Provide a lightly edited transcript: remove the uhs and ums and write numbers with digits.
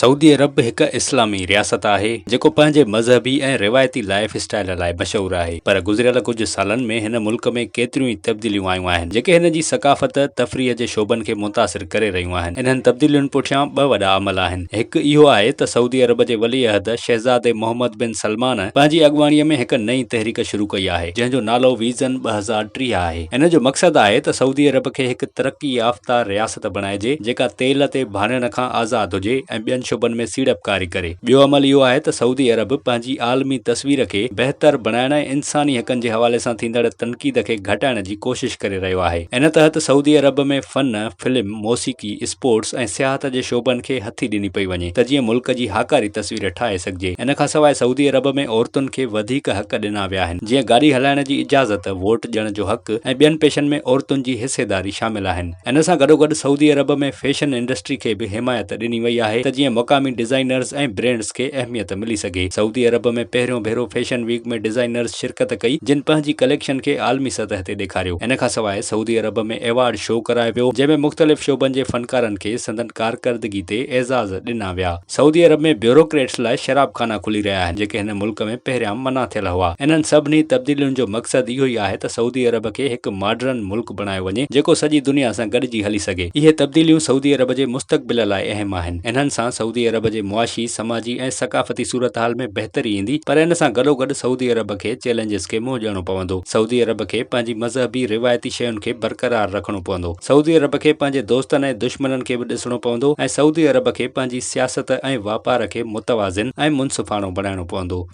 سعودي عرب هڪ اسلامي رياست آهي، جيڪو پنهنجي مذهبي ۽ روايتي لائيف اسٽائيل لاء مشهور آهي، پر گذريل ڪجهه سالن ۾ هن ملڪ ۾ ڪيتريون ئي تبديليون آيون آهن، جيڪي هن جي ثقافت، تفريح جي شعبن کي متاثر ڪري رهيون آهن. انهن تبديلين پٺيان ٻه وڏا عمل آهن. هڪ اهو آهي ته سعودي عرب جي ولي عهد شهزادي محمد بن سلمان پنهنجي اڳواڻيء ۾ هڪ نئين تحريڪ شروع ڪئي آهي، جنهن جو نالو ويزن 2030 آهي. ان جو مقصد آهي ته سعودي عرب کي هڪ ترقي يافته رياست بڻائجي، جيڪا تيل تي ڀاڙڻ کان آزاد هجي ۽ ٻين شعبن ۾ سيڙپڪاري ڪري. ٻيو عمل اهو آهي ته سعودي عرب پنهنجي عالمي تصوير کي بهتر بڻائڻ ۽ انساني حقن جي حوالي سان ٿيندڙ تنقيد کي گهٽائڻ جي ڪوشش ڪري رهيو آهي. ان تحت سعودي عرب ۾ فن، فلم، موسيقي، اسپورٽس ۽ سياحت جي شعبن کي هٿي ڏني پئي وڃي ته جيئن ملڪ جي هاڪاري تصوير ٺاهي سگهجي. ان کانسواء سعودي عرب ۾ عورتن کي وڌيڪ حق ڏنا ويا آهن جيئن گاڏي هلائڻ جي اجازت، ووٽ ڏيڻ جو حق ۽ ٻين پيشن ۾ عورتن جي حصيداري شامل آهن. ان سان گڏوگڏ سعودي عرب ۾ فيشن انڊسٽري کي به حمايت ڏني وئي آهي ته جيئن مقامي ڊزائنرز ۽ برينڊز کي اهميت ملي سگهي. سعودي عرب ۾ پهريون ڀيرو فيشن ويڪ ۾ ڊزائنرز شرڪت ڪئي جن پنهنجي ڪليڪشن کي عالمي سطح تي ڏيکاريو. ان کانسواء سعودي عرب ۾ ايوارڊ شو ڪرايو ويو جنهن ۾ مختلف شعبن جي فنڪارن کي سندن ڪارڪردگي تي اعزاز ڏنا ويا. سعودي عرب ۾ بيوروڪريٽس لاء شراب خانا کلي رهيا آهن جيڪي هن ملڪ ۾ پهريان منع ٿيل هئا. انهن سڀني تبديلين جو مقصد اهو ئي آهي ته سعودي عرب کي هڪ ماڊرن ملڪ بڻايو وڃي جيڪو سڄي دنيا سان گڏجي هلي سگهي. اهي تبديليون سعودي عرب جي مستقبل لاء اهم آهن. انهن سان سعودي عرب جي معاشي، سماجي ۽ ثقافتي صورتحال ۾ بهتري ايندي پر ان سان گڏوگڏ سعودي عرب کي چئلينجز کي منهن ڏيڻو پوندو. سعودي عرب کي پنهنجي مذهبي روايتي شين کي برقرار رکڻو پوندو. سعودي عرب کي پنهنجي دوستن ۽ دشمنن کي به ڏسڻو پوندو ۽ سعودي عرب کي پنهنجي سياست ۽ واپار کي متوازن ۽ منصفاڻو بڻائڻو پوندو.